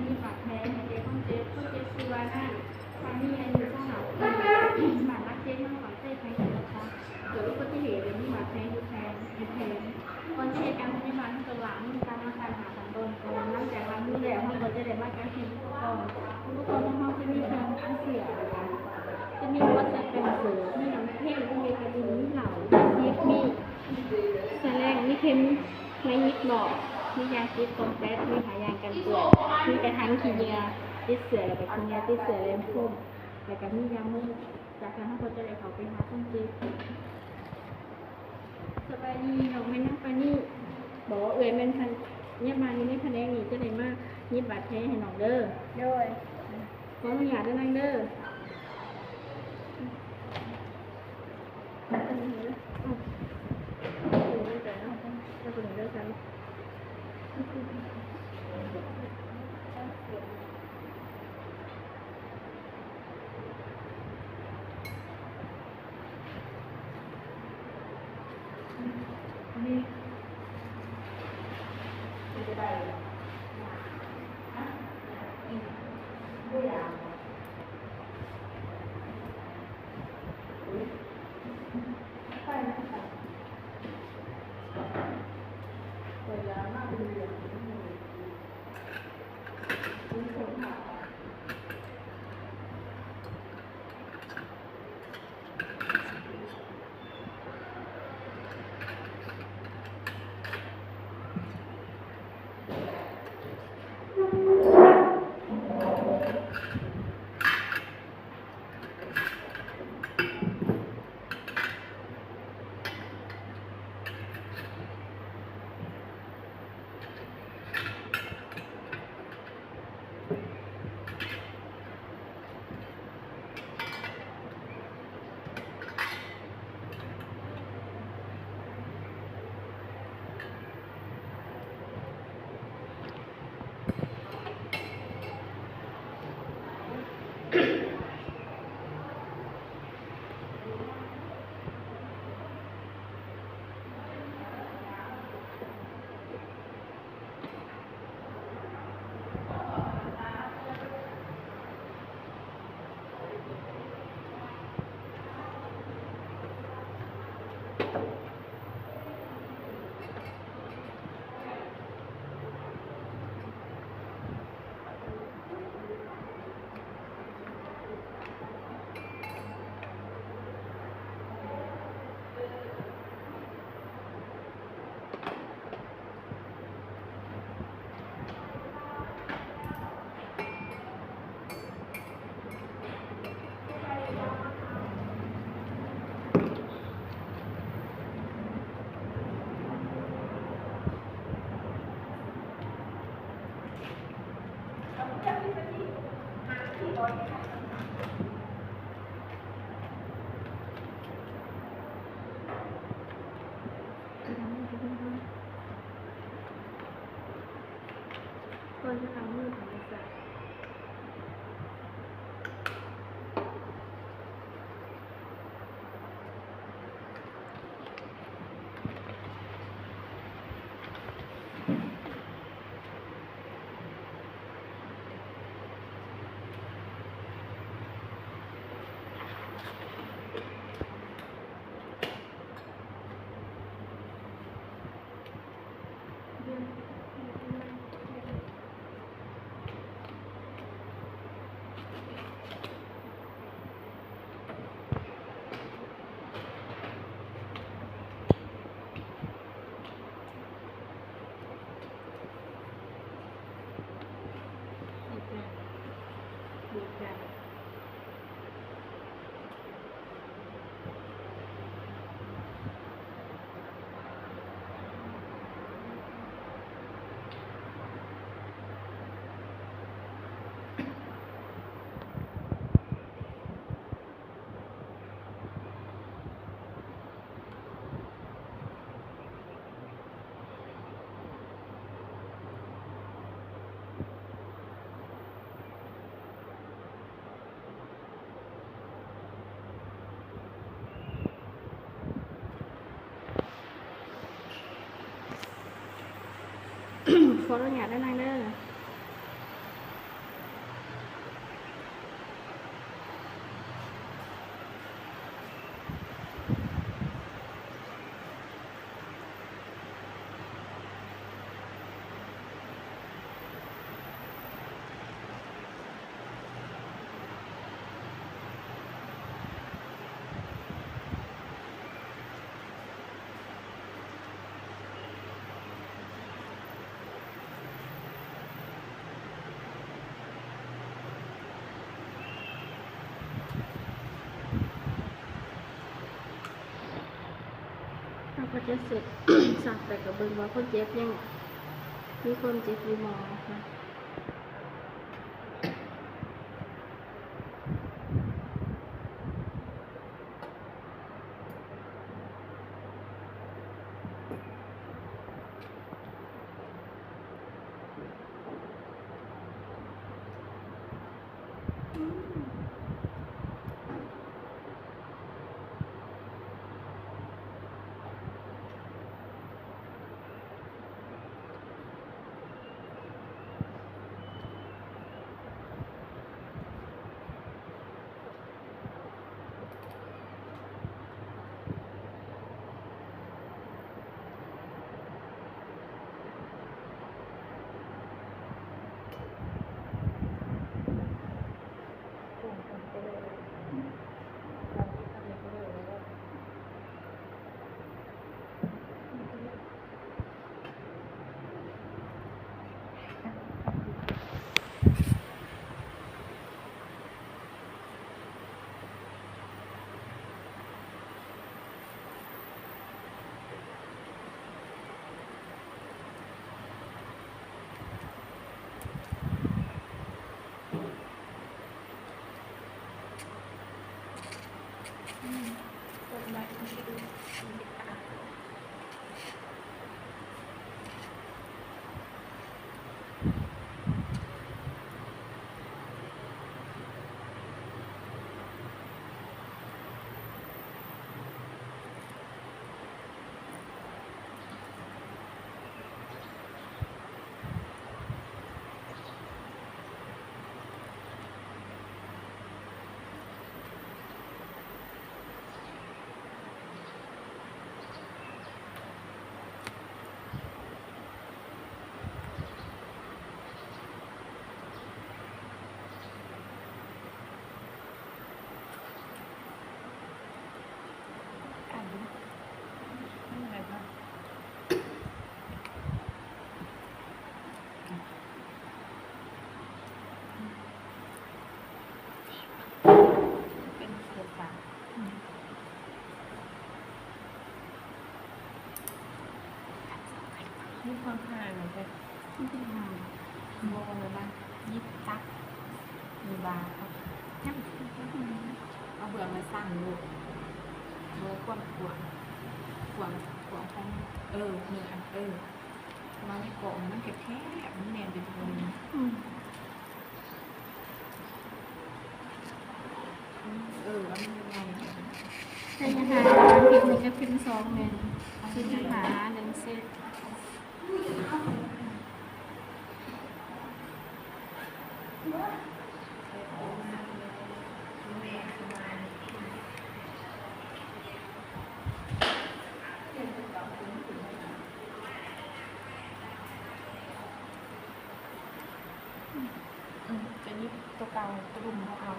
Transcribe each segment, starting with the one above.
ມີບາດແຜໃຫ້ແກ່ຄົນເຈັບ. ຄົນເຈັບຊື່ວ່າ ນາງ ພານີ ອາຍຸຊາວຫ້າປີ ບ້ານຫຼັກເຈັດ ເມືອງປາກເຊ ແຂວງຈຳປາສັກ ເກີດອຸບັດຕິເຫດ ແລະ ມີບາດແຜຢູ່ແຂນ ຢູ່ແຂນ. ກ່ອນຈະເຮັດການພະຍາບານ ເຮົາຕ້ອງລ້າງມືຕາມມາດຕາຫ້າຂັ້ນຕອນກ່ອນ. ຫຼັງຈາກລ້າງມືແລ້ວ ເຮົາກໍຈະໄດ້ມາການເຮັດອຸປະກອณ์. ອຸປະກອນຂອງເຮົາຈະມີເຄື່ອງອັດເຊື້ອ ແລ້ວກະຈະມີຫົວເຊື້ອ ແປງເສີມ ມີນ້ຳເພັງ ມີເບຕາດິນ ມີເຫຼົ້າ ມີຊິບ ມີສະແລງ ມີເຂັມ ໄມ້ຫຍິບຫຼອກ ມີຢາເກັບກອງແຟດ ມີຜ້າຢາງກັນເປື້ອນ ມີກະຖັງຂີ້ເຫຍື້ອຕິດເຊື້ອ ແລ້ວກະຂີ້ເຫຍື້ອຕິດເຊື້ອແຫຼມຄົມ ແລ້ວກະມີຢາໝົງ. ຈາກນັ້ນເຮົາກໍຈະໄດ້ເຂົ້າໄປຫາຄົນເຈັບ. ສະບາຍດີ ນ້ອງແມ່ນນາງປານີ. ບອກເອື້ອຍແມ່ນພະຍາບານຢູ່ໃນພະແນກນີ້ ຈະໄດ້ມາເຢັບບາດແຜໃຫ້ນ້ອງເດີ. ໂດຍ. ຂໍອະນຸຍາດເດີນາງເດີ. ກ່ອນຈະລ້າງມືທຳມະຊາດ. ຂໍອະນຸຍາດເດີນາງເດີ. ເສັດ ສັກແລ້ວກໍເບິ່ງວ່າຄົນເຈັບຍັງມີຄົນເຈັບຢູ່ບໍ່ເນາະ. ເປັນເສດສາ ມີຄວາມຫາຍເນາະ ແບບ ບໍ່ ແບບວ່າຍິບຕັກ ຫຼືວ່າ ເອົາເບືອງມາສັງໂລດ ບໍ່ຄວນຂວາງ ຂວາງ ຂວາງຂອງ ເອີ ເນື້ອ ເອີ ເພາະວ່າໃນກ້ອງມັນແຄບໆ ມັນແໜ້ນໄປທົ່ວເລີຍ. ເອີ ເອົາມັນໄວໆ ໄດ້ຍາຫາຍ ເຂັມໜຶ່ງກັບເຂັມສອງແມ່ນ ເຈັດສິບຫ້າ ໜຶ່ງເຊັດ. ອືມ ຈະຫຍິບໂຕເກົ່າ ໂຕລຸ່ມບໍ່ເອົາ. ອ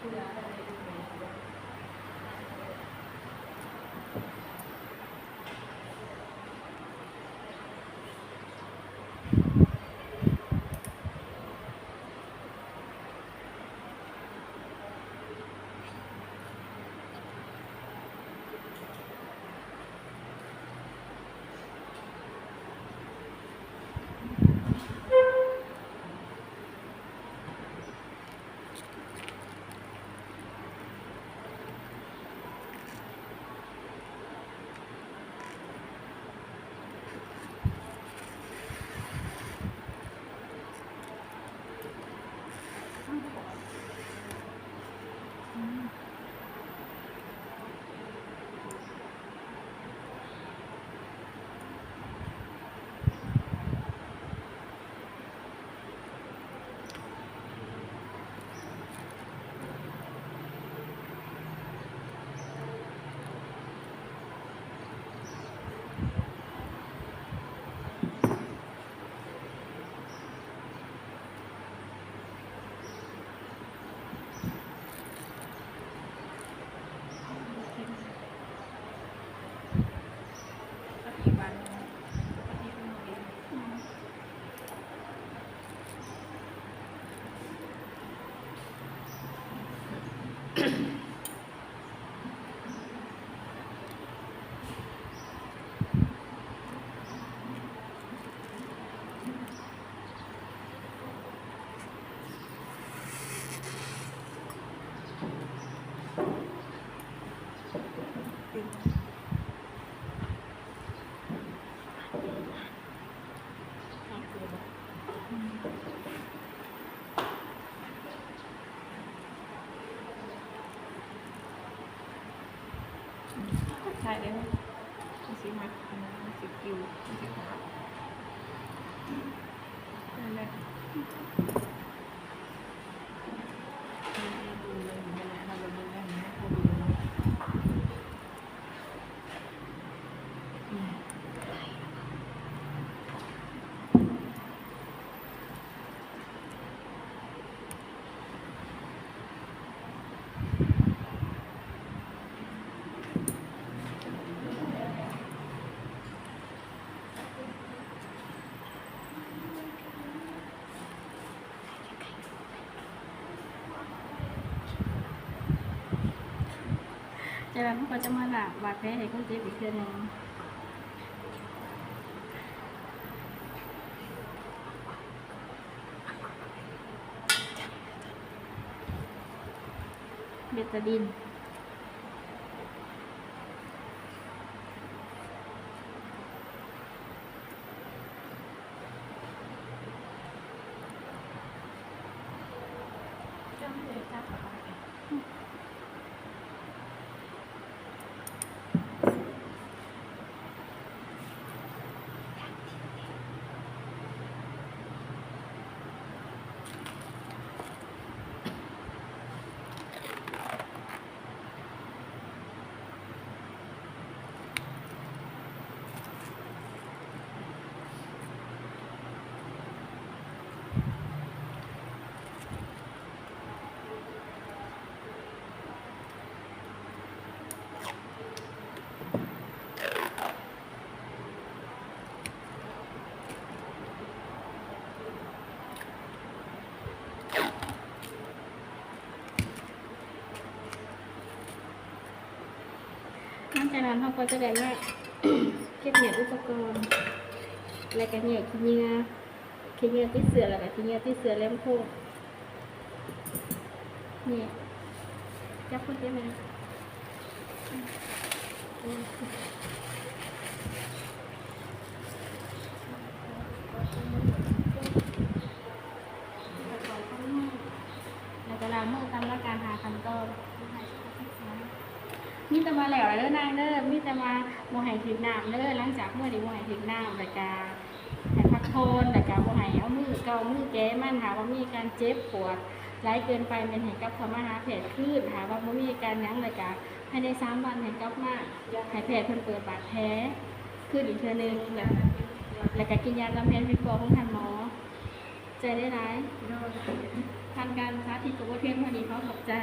ື ເດ້ ມັນຊິມັກ ອັນນັ້ນ ມັນຊິກິວ ມັນຊິຂາດ ນັ້ນແຫຼະ. ຈາກນັ້ນເຮົາກໍຈະມາລ້າງບາດແຜໃຫ້ຄົນເຈັບອີກເທື່ອໜຶ່ງ. ເບຕາດິນ. ຫຼັງຈາກນັ້ນເຮົາກໍຈະໄດ້ມາເກັບແຍກອຸປະກອນ ແລ້ວກໍແຍກຂີ້ເຫຍື້ອ ຂີ້ເຫຍື້ອຕິດເຊື້ອ ແລ້ວກໍຂີ້ເຫຍື້ອຕິດເຊື້ອແຫຼມຄົມ. ນີ້ ຈັບຄົນເຈັບແມ່ນະ. ແລ້ວກໍລ້າງມືຕາມຫຼັກການຫ້າຂັ້ນຕອນ. ມີແຕ່ວ່າແລ້ວລະເດີນາງເດີ ມີແຕ່ວ່າບໍ່ໃຫ້ຖືກນ້ຳເດີ. ຫຼັງຈາກມື້ນີ້ບໍ່ໃຫ້ຖືກນ້ຳ ແລ້ວກະໃຫ້ພັກຜ່ອນ ແລ້ວກະບໍ່ໃຫ້ເອົາມືເກົາມືແກະມັນ. ຖ້າວ່າມີການເຈັບປວດຫຼາຍເກີນໄປ ແມ່ນໃຫ້ກັບເຂົ້າມາຫາແພດຄືນ. ຖ້າວ່າບໍ່ມີອາການຫຍັງ ແລ້ວກະພາຍໃນສາມວັນໃຫ້ກັບມາ ໃຫ້ແພດເພິ່ນເປີດບາດແຜຄືນອີກເທື່ອໜຶ່ງ ແລ້ວ ແລ້ວກະກິນຢາລຳແພນເພັດພໍຂອງທ່ານໝໍ. ໃຈໄດ້ຫຼາຍ. ໂດຍ ທ່ານການສາທິດກໍບໍ່ເພງເທົ່ານີ້ ຂໍຂອບໃຈ.